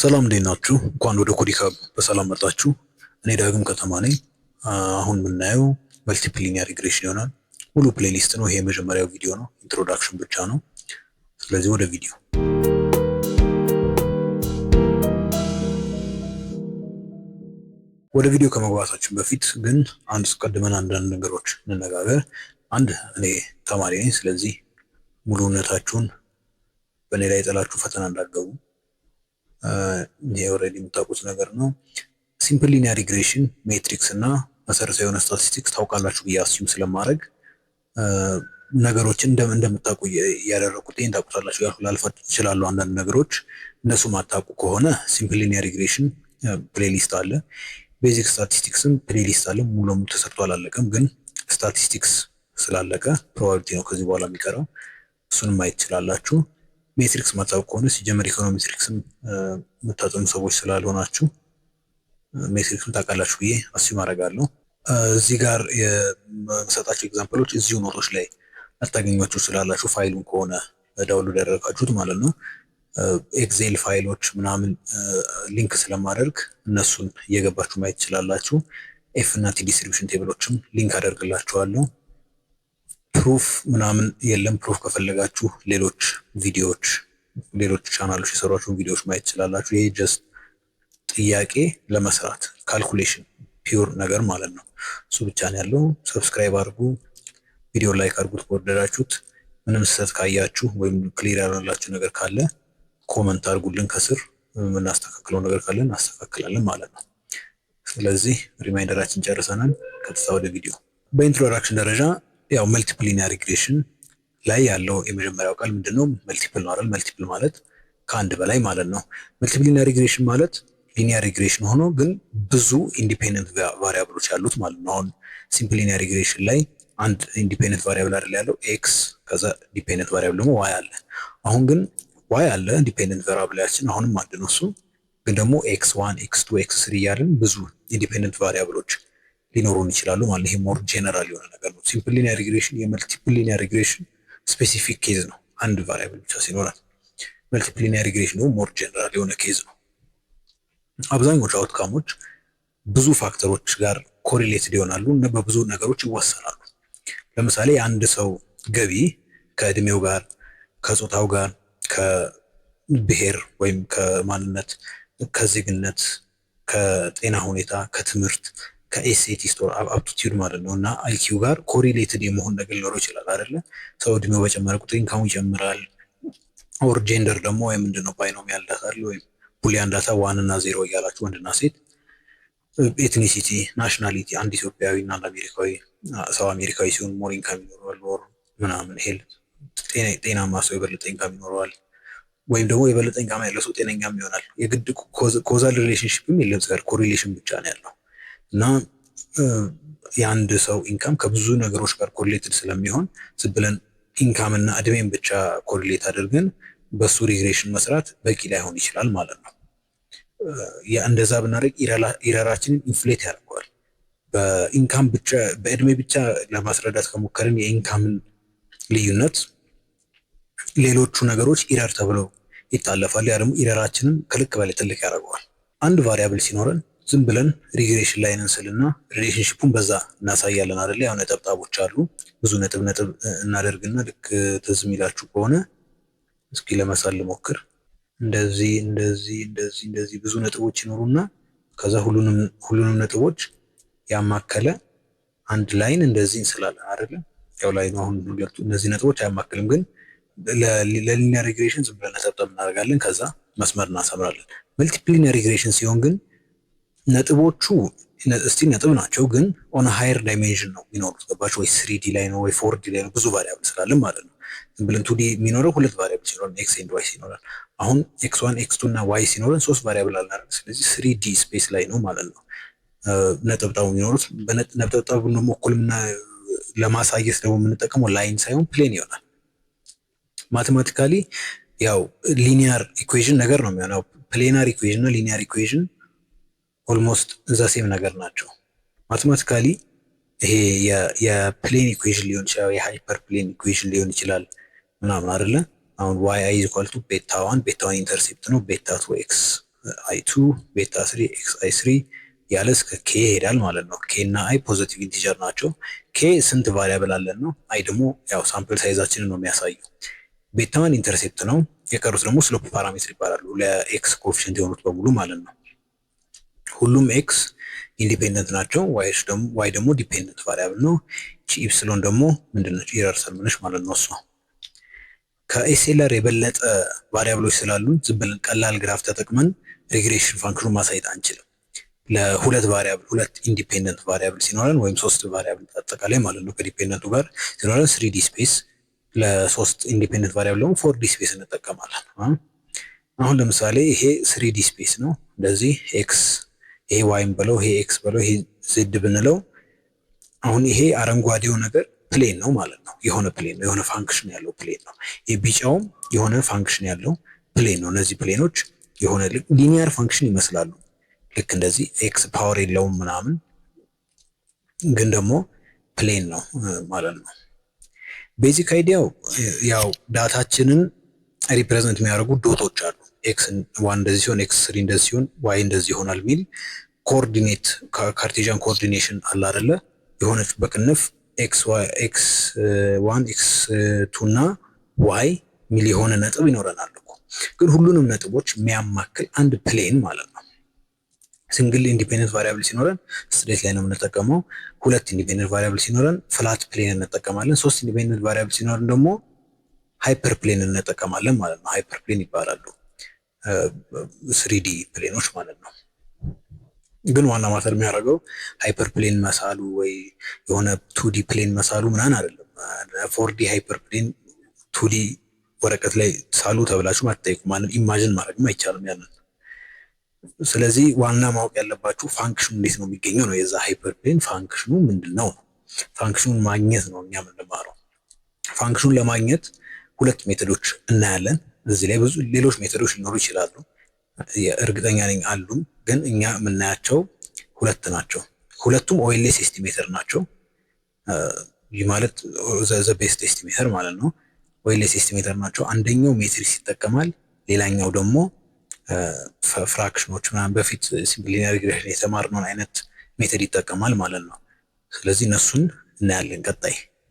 ሰላም፣ እንዴት ናችሁ? እንኳን ወደ ኮዲካብ በሰላም መጣችሁ። እኔ ዳግም ከተማ ነኝ። አሁን የምናየው multiple linear regression ይሆናል። ሙሉ playlist ነው። ይሄ የመጀመሪያው ቪዲዮ ነው፣ introduction ብቻ ነው። ስለዚህ ወደ ቪዲዮ። ወደ ቪዲዮ ከመግባታችን በፊት ግን አንድ አስቀድመን አንዳንድ ነገሮች እንነጋገር። አንድ፣ እኔ ተማሪ ነኝ። ስለዚህ ሙሉ እምነታችሁን በእኔ ላይ ጥላችሁ ፈተና እንዳትገቡ። ይሄ already የምታውቁት ነገር ነው። Simple linear regression፣ matrix እና መሰረታዊ የሆነ ስታቲስቲክስ ታውቃላችሁ ብዬ assume ስለማድረግ ነገሮችን እንደምታውቁ እያደረኩት ይህን ታውቁታላችሁ ያልኩ ላልፋችሁ ትችላሉ። አንዳንድ ነገሮች እነሱ ማታውቁ ከሆነ simple linear regression playlist አለ። Basic statistics ም playlist አለ። ሙሉ ለሙሉ ተሰርቶ አላለቀም፣ ግን ስታቲስቲክስ ስላለቀ probability ነው ከዚህ በኋላ የሚቀረው። እሱንም ማየት ትችላላችሁ። Matrix ማታውቁ ከሆነ፣ ሲጀመር econometrics ም የምታጠኑ ሰዎች ስላልሆናችሁ matrix ም ታውቃላችሁ ብዬ assume አደርጋለሁ። እዚህ ጋር የምሰጣቸው example ኦች እዚሁ note ኦች ላይ ልታገኟቸው ስላላችሁ ፋይሉን ከሆነ download ያደረጋችሁት ማለት ነው። Excel ፋይሎች ምናምን link ስለማደርግ እነሱን እየገባችሁ ማየት ትችላላችሁ። F እና t distribution table ኦችም link አደርግላችኋለሁ። Proof ምናምን የለም። Proof ከፈለጋችሁ ሌሎች ቪዲዮዎች፣ ሌሎች ቻናሎች የሰሯቸውን ቪዲዮዎች ማየት ትችላላችሁ። ይሄ just ጥያቄ ለመስራት calculation pure ነገር ማለት ነው። እሱ ብቻ ነው ያለው። Subscribe አድርጉ፣ ቪዲዮ like አድርጉት ከወደዳችሁት። ምንም ስህተት ካያችሁ ወይም clear ያልሆነላችሁ ነገር ካለ comment አድርጉልን ከስር፣ የምናስተካክለው ነገር ካለ እናስተካክላለን ማለት ነው። ስለዚህ reminder ኣችን ጨርሰናል። ቀጥታ ወደ ቪዲዮ። በ introduction ደረጃ ያው multiple linear regression ላይ ያለው የመጀመሪያው ቃል ምንድነው? Multiple ነው አይደል? Multiple ማለት ከአንድ በላይ ማለት ነው። Multiple linear regression ማለት linear regression ሆኖ ግን ብዙ independent variable ኦች ያሉት ማለት ነው። አሁን simple linear regression ላይ አንድ independent variable አይደል ያለው x፣ ከዛ dependent variable ደግሞ y አለ። አሁን ግን y አለ independent variable ኣችን አሁንም አንድ ነው እሱ፣ ግን ደግሞ x one፣ x two፣ x three እያልን ብዙ independent variable ኦች ሊኖሩን ይችላሉ ማለት። ይሄ more general የሆነ ነገር ነው። Simple linear regression የ multiple linear regression specific case ነው፣ አንድ variable ብቻ ሲኖራል። Multiple linear regression ደግሞ more general የሆነ case ነው። አብዛኞቹ outcome ኦች ብዙ factor ኦች ጋር correlated ይሆናሉ እና በብዙ ነገሮች ይወሰናሉ። ለምሳሌ የአንድ ሰው ገቢ ከእድሜው ጋር፣ ከጾታው ጋር፣ ከብሔር ወይም ከማንነት፣ ከዜግነት፣ ከጤና ሁኔታ፣ ከትምህርት፣ ከ SAT score aptitude ማለት ነው እና IQ ጋር correlated የመሆን ነገር ሊኖረው ይችላል አይደለ? ሰው እድሜው በጨመረ ቁጥር income ኡ ይጨምራል። Or gender ደግሞ ወይ ምንድነው binomial data አለ ወይም boolean data one እና ዜሮ እያላችሁ ወንድና ሴት፣ ethnicity፣ nationality፣ አንድ ኢትዮጵያዊ እና አንድ አሜሪካዊ ሰው አሜሪካዊ ሲሆን more income ይኖረዋል or ምናምን፣ health፣ ጤናማ ሰው የበለጠ income ይኖረዋል ወይም ደግሞ የበለጠ income ያለው ሰው ጤነኛም ይሆናል። የግድ causal relationship ም የለም ጋር፣ correlation ብቻ ነው ያለው። እና የአንድ ሰው income ከብዙ ነገሮች ጋር correlated ስለሚሆን ዝም ብለን income እና እድሜን ብቻ correlate አድርገን በሱ regression መስራት በቂ ላይሆን ይችላል ማለት ነው። እንደዛ ብናደርግ error ኣችንን inflate ያደርገዋል። በ income ብቻ፣ በእድሜ ብቻ ለማስረዳት ከሞከርን የ income ን ልዩነት ሌሎቹ ነገሮች error ተብለው ይታለፋሉ። ያ ደግሞ error ኣችንን ከልክ በላይ ትልቅ ያደርገዋል። አንድ variable ሲኖረን ዝም ብለን regression line እንስልና relationship ኡን በዛ እናሳያለን አይደለ? ያው ነጠብጣቦች አሉ። ብዙ ነጥብ ነጥብ እናደርግና ልክ ትዝ የሚላችሁ ከሆነ እስኪ ለመሳል ልሞክር። እንደዚህ እንደዚህ እንደዚህ እንደዚህ ብዙ ነጥቦች ይኖሩና ከዛ ሁሉንም ነጥቦች ያማከለ አንድ line እንደዚህ እንስላለን አይደለ? ያው line ኡ አሁን ሁለቱ እነዚህ ነጥቦች አያማክልም፣ ግን ለ linear regression ዝም ብለን ነጠብጠብ እናደርጋለን። ከዛ መስመር እናሰምራለን። Multiple linear regression ሲሆን ግን ነጥቦቹ still ነጥብ ናቸው፣ ግን on higher dimension ነው የሚኖሩት። ገባችሁ ወይ? 3D ላይ ነው ወይ 4D ላይ ነው፣ ብዙ variable ስላለን ማለት ነው። ዝም ብለን 2D የሚኖረው ሁለት variable ሲኖረን x and y ሲኖረን፣ አሁን x one፣ x two እና y ሲኖረን ሶስት variable አለ። ስለዚህ 3D space ላይ ነው ማለት ነው ነጠብጣቡ የሚኖሩት። ነጠብጣቡ ደግሞ እኩል ለማሳየት ደግሞ የምንጠቀመው line ሳይሆን plane ይሆናል። Mathematically ያው linear equation ነገር ነው የሚሆነው። Planar equation እና linear equation almost the same ነገር ናቸው። Mathematically ይሄ የ plane equation ሊሆን ይችላል፣ የ hyperplane equation ሊሆን ይችላል ምናምን አይደለ? አሁን y i equal to beta one፣ beta one intercept ነው፣ beta two x i 2, beta 3 x i 3 ያለ እስከ k ይሄዳል ማለት ነው። k እና i positive integer ናቸው። k ስንት variable አለን ነው። i ደግሞ ያው sample size ኣችንን ነው የሚያሳየው። Beta 1 intercept ነው። የቀሩት ደግሞ slope parameter ይባላሉ። ለ x coefficient የሆኑት በሙሉ ማለት ነው። ሁሉም x independent ናቸው። y ደግሞ dependent variable ነው። ቺ epsilon ደግሞ ምንድነች? Error term ነች ማለት ነው። እሷ ከ SLR የበለጠ variable ኦች ስላሉን ዝም ብለን ቀላል graph ተጠቅመን regression function ኑን ማሳየት አንችልም። ለሁለት variable፣ ሁለት independent variable ሲኖረን ወይም ሶስት variable አጠቃላይ ማለት ነው ከ dependent ኡ ጋር ሲኖረን 3D space፣ ለሶስት independent variable ደግሞ 4D space እንጠቀማለን። አሁን ለምሳሌ ይሄ 3D space ነው። እንደዚህ x፣ ይሄ y ም በለው፣ ይሄ x በለው፣ ይሄ z ብንለው አሁን ይሄ አረንጓዴው ነገር plane ነው ማለት ነው። የሆነ plane ነው፣ የሆነ function ያለው plane ነው። ይሄ ቢጫውም የሆነ function ያለው plane ነው። እነዚህ plane ኦች የሆነ linear function ይመስላሉ። ልክ እንደዚህ x power የለውም ምናምን፣ ግን ደግሞ plane ነው ማለት ነው። Basic idea ው ያው data ችንን represent የሚያደርጉ dot ኦች አሉ። x 1 እንደዚህ ሲሆን፣ x 3 እንደዚህ ሲሆን፣ y እንደዚህ ይሆናል የሚል coordinate፣ Cartesian coordination አለ አይደለ? የሆነች በቅንፍ x 1፣ x 2 እና y የሚል የሆነ ነጥብ ይኖረናል እኮ፣ ግን ሁሉንም ነጥቦች የሚያማክል አንድ plane ማለት ነው። Single independent variable ሲኖረን straight line ነው የምንጠቀመው። ሁለት independent variable ሲኖረን flat plane እንጠቀማለን። ሶስት independent variable ሲኖረን ደግሞ hyperplane እንጠቀማለን ማለት ነው። Hyperplane ይባላሉ 3D plane ኦች ማለት ነው። ግን ዋና matter የሚያደርገው hyperplane መሳሉ ወይ የሆነ 2D plane መሳሉ ምናምን አይደለም። 4D hyperplane 2D ወረቀት ላይ ሳሉ ተብላችሁ አትጠይቁ። ማንም imagine ማድረግም አይቻልም ያንን። ስለዚህ ዋና ማወቅ ያለባችሁ function ኑ እንዴት ነው የሚገኘው ነው። የዛ hyperplane function ኑ ምንድን ነው? Function ኑን ማግኘት ነው እኛ የምንማረው። Function ኑን ለማግኘት ሁለት method ኦች እናያለን። እዚህ ላይ ብዙ ሌሎች method ኦች ሊኖሩ ይችላሉ፣ እርግጠኛ ነኝ አሉ። ግን እኛ የምናያቸው ሁለት ናቸው። ሁለቱም OLS estimator ናቸው። ይህ ማለት the best estimator ማለት ነው። OLS estimator ናቸው። አንደኛው matrix ይጠቀማል፣ ሌላኛው ደግሞ fraction ኦች ምናምን በፊት simple linear regression የተማርነውን አይነት method ይጠቀማል ማለት ነው። ስለዚህ እነሱን እናያለን ቀጣይ።